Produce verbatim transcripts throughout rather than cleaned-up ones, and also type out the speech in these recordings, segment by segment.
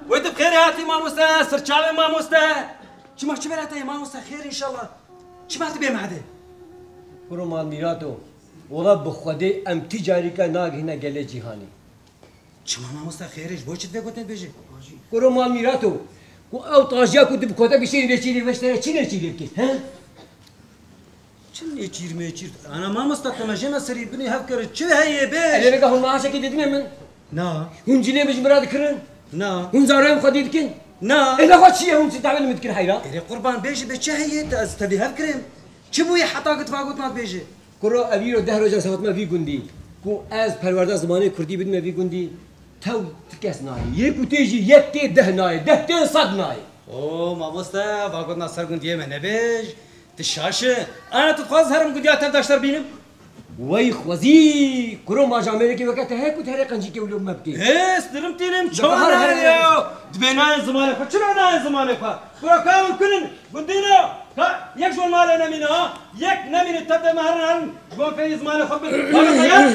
Wê tu bi xêrê hatî mamoste, sirçavê mamoste. Çima çi bela te ye mamoste? Xêr înşallah. Çima tu bê mehde? Kuro Malmîrato, wela bi Xwedê em ti carîka nagihine gelê cîhanê. Çima mamoste xêr e, ji bo çi divê gotin dibêjî? Kuro Malmîrato, ku ew tajiya ku tu bi kotek bişêrî lê çîrê veştere çi lê çîrê bikî, he? Çi nêçîr mêçîr? Ana mamosta, te me jê me serî binî hev kirin. Çi heye bê? Erê, vêga hûn maaşekê didine min? Na. Hûn cilê min ji min re dikirin? Na. Hûn zareyên xwedî dikin? Na. Ê, nexwe çi ye hûn çi dawê li min dikin heyra? Erê qurban bêjî bê çi heye? Te ez tevî hev kirim. Çi bûye heta ku tu va gotina dibêjî? Kuro, ev îro deh rojan se hatime vî gundî. Ku ez perwerda zimanê kurdî bidime vî gundî, tew ti kes nayê. Yek û tê jî yek tê deh nayê. Deh tên sed nayê. O, mamoste, va gotina ser gundiyê me nebêj. Tu şaş e. Ana tu dixwaz herim gundiya tev daşter bînim? Wey xwezî, kuro ma ji Amerîkê weke te heye ku tu herê qencîkê wilo bi me bikî? Hê, sinirim tînim, çawa nayê ya? Dibê nayên zimanê xwe, çira nayên zimanê xwe? Kuro ka hûn kunin, gundîno, ka yek ji wan malê nemîne ha? Yek nemîne tev de me herin herin, ji bo fêrî zimanê xwe bin. Bana teyar?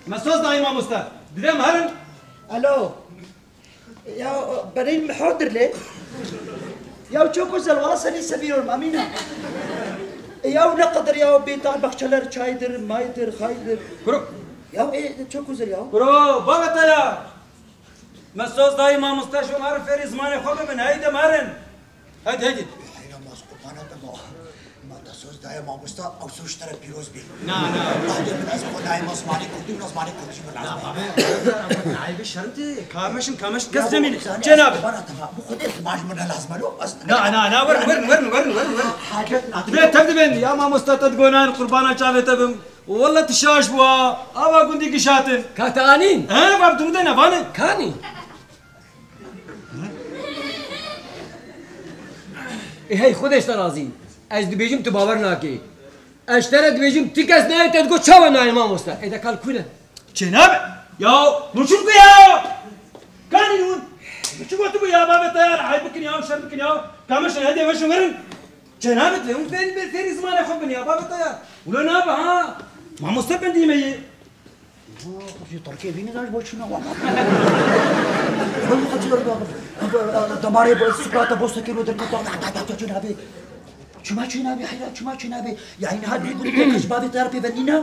Me soz dayî mamoste. Divê em herin. Alo. Ya, benim hadir le. Ya çok güzel, valla seni seviyorum, Amina. E, ya ne kadar ya, bir tane bahçeler çaydır, maydır, haydır. Kuro. Ya, e, çok güzel ya. Kuro, bana te ya. Me soz dayî mamoste, ji wan herin fêrî zimanê xwe bibin, heydi em herin. Hadi, hadi. Heyra mas qurbana te ma. Ma te soz daye mamosta, ew soz ji te re pîroz bî. Na, na. Hadi min ez xwe dayê ma zimanê kurdî, min zimanê kurdî min lazim. Na, babe, na, na, na, aybe şerm tê. Ka meşin, ka meşin, kes nemîne. Çê nabe. Bana te ma, bu xwedê ma ji min re lazim e, lo, ez. Na, na, na, werin, werin, werin, werin, werin, werin. Hacet nabe. Divê tev dibên, ya mamosta te digonan, qurbana çavê te bim. Walla tu şaş bû ha. Ava gundî gişatin. Ka te anîn? He, bab, tu de ne, vane. Kanî? Ê hey, Xwedê ji te razî. Ez dibêjim, tu bawer nakê. Ez ji te re dibêjim, ti kes nayê, te digot çawa nayê mamoste? Ê de kal kule. Çênabe. Ya, tu çi digo ya? Kanî hûn? Tu çi gotibû ya, bavê te ya, rehayî bikin ya, şer bikin ya. Kamişin hedê weşin werin. Çênabe, hûn fêrî, fêrî zimanê xwe bin ya, bavê te ya. Wilo nabe ha. Mamoste bendî me yê. Ji Tirkiyê bîne, ji bo çûna wan. Demarê bo Sokrata bo sekê lo derketa. Çûna bê. Çima çûna bê, heyra, çima çûna bê? Ya, niha dî gurî te ji bavê te re pêvenîna.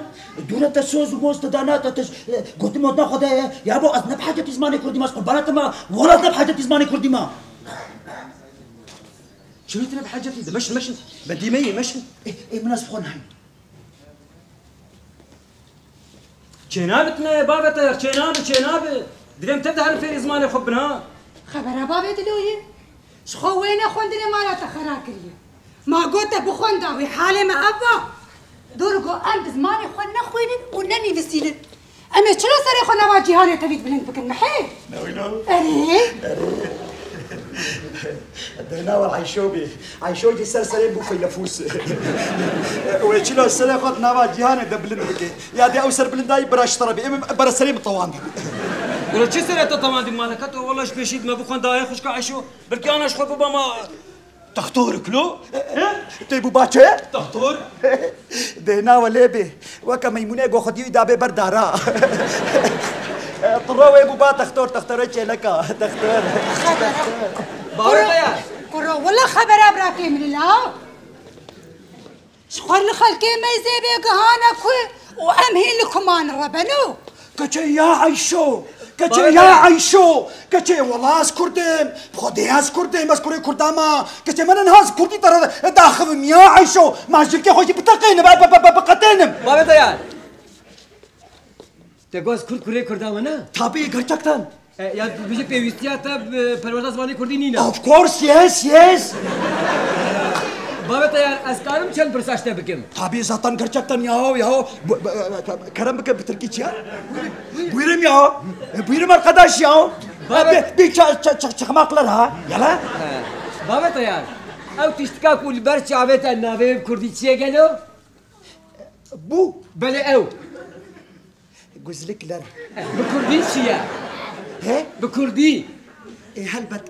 Dûre te soz û moz te dana te, te, e, gotin modna xwe de ye. Ya bo, ez ne bi hacetî zimanê kurdî ma, ez qurbana te ma. Wala ez ne bi hacetî zimanê kurdî ma. Çima tu ne bi hacetî de? Meşin, meşin. Bedî me yê, meşin. Ê, ê, min ez bi xwe nayî. Çênabe tu ne, bavê te ya, çênabe, çênabe. Divê em tev de herin fêrî zimanê xwe bin ha. Xebera bavê Diloyê. Ji xwe wê ne xwendinê mala te xera kiriye. Ma got te bixwenda wê halê me ev ba. Dor go em bi zimanê xwe nexwînin û nenivîsînin. Em ê çira serê xwe nava cîhanê tevî bilind bikin, mihê? Ne wilo? Erê. Dêna we Eyşo bî. Eyşo jî ser serê bû feylefûs. Wê çilo serê xwe di nava cîhanê de bilind bike. Ya dê ew serbilindayî bira ji te re bê. Em bere serê min tewandî. Wilo çi serê te tewandî maleka to? Wela ji pêşî di me bixwenda ayê xwişka Eyşo. Belkî ana ji xwe biba ma Textor kilo? He? Tê bû baçe? Textor. Dêna we lê bê. Weke meymûnê go xwedî wî dabê ber dara. Tiro wê bû ba textor, textorê çêleka. Textor. Bawê me ya. Kuro, wela xebera birakê min la. Ji xwe li xelkê me zêbê gihane ku û em hîn li kuman re beno. Keçê ya Eyşo, keçê ya Eyşo, keçê wela ez Kurd im, bi Xwedê ez Kurd im, ez kurê Kurda me, keçê min niha ez Kurdî te re daxivim ya Eyşo, ma ji dilkê xwe jî biteqînim, bi, bi, bi, bi, biqetênim. Bavê te ya. Te got ez Kurd kurê Kurda me ne? Tabii, gerçekten. E, ya, tu bijî pêwîstiya te bi perwerda zimanê kurdî nîne. Of course, yes, yes. Bavê te ya, ez karim çend pirsa ji te bikim? Tabii, zaten gerçekten ya, ya. Bu, bu, e, kerem bike bi tirkî çi ya? Buyurun ya. E, buyurun arkadaş ya. Bavê- E, bir, bir ça-, ça-, ça-, çakmaklar ha. Yala. He. Bavê te ya, ew tiştika ku li ber çavê te navê bi kurdî çi ye gelo? Bu. Belê ew. Guzlikler. Bi kurdî çi ye? He? Bi kurdî. E, helbet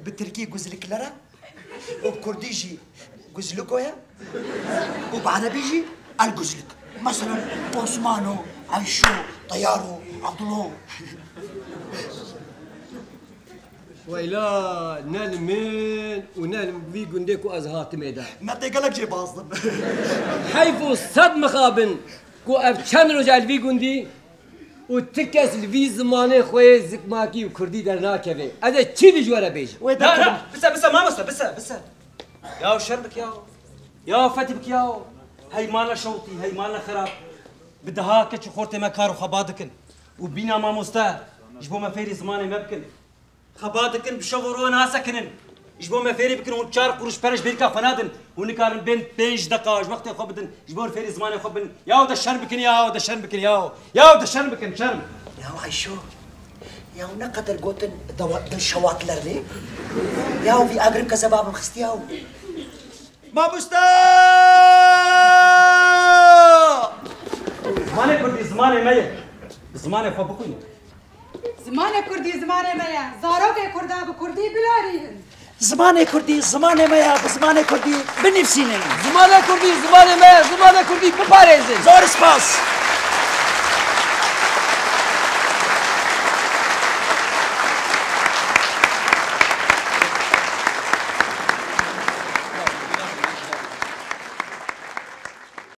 bi tirkî guzlikler e. Û bi kurdî jî guzliko ye. Û bi erebî jî el guzlik. Mesela Osmano, Eyşo, Teyaro, Abdulo. Weyla, ne li min û ne li vî gundê ku ez hatime de. Me tê gelek jê baz din. Heyf û sed mixabin ku ev çend roj e li vî gundî û ti kes li vî zimanê xwe yê zikmakî û kurdî dernakeve. Ez ê çi li ji we re bêjim? Wê Na, derkevin. Na, bise, bise, mamoste, bise, bise. Ya şerm bik ya. Ya fetî bik ya. Hey mala şewtî, hey mala xerab. Bi deha keç û xortê me kar û xebat dikin. Û bîna mamoste ji bo me fêrî zimanê me bikin. Xebat dikin, bi şev û roj nasekinin. Ji bo me fêrî bikin, hûn çar quruş pere ji bêrîka xwe nadin. Hûn nikarin bên pênc deqa ji wextê xwe bidin, ji bo fêrî zimanê xwe bin. Yaw de şerm bikin yaw, de şerm bikin yaw. Yaw de şerm bikin, şerm. Ya Ayşo, ya ne qeder gotin dawa-, dil şewat lernê? Ya vî agrin ke zebabim xistiya. Mamoste! Zimanê kurdî zimanê me ye. Bi zimanê xwe bixwînin. Zimanê kurdî zimanê me ye. Zarokê kurda bi kurdî bilarînin. Zimanê kurdî zimanê me ye. Bi zimanê kurdî binivîsînin. Zimanê kurdî zimanê me ye. Zimanê kurdî biparêzin. Zor spas.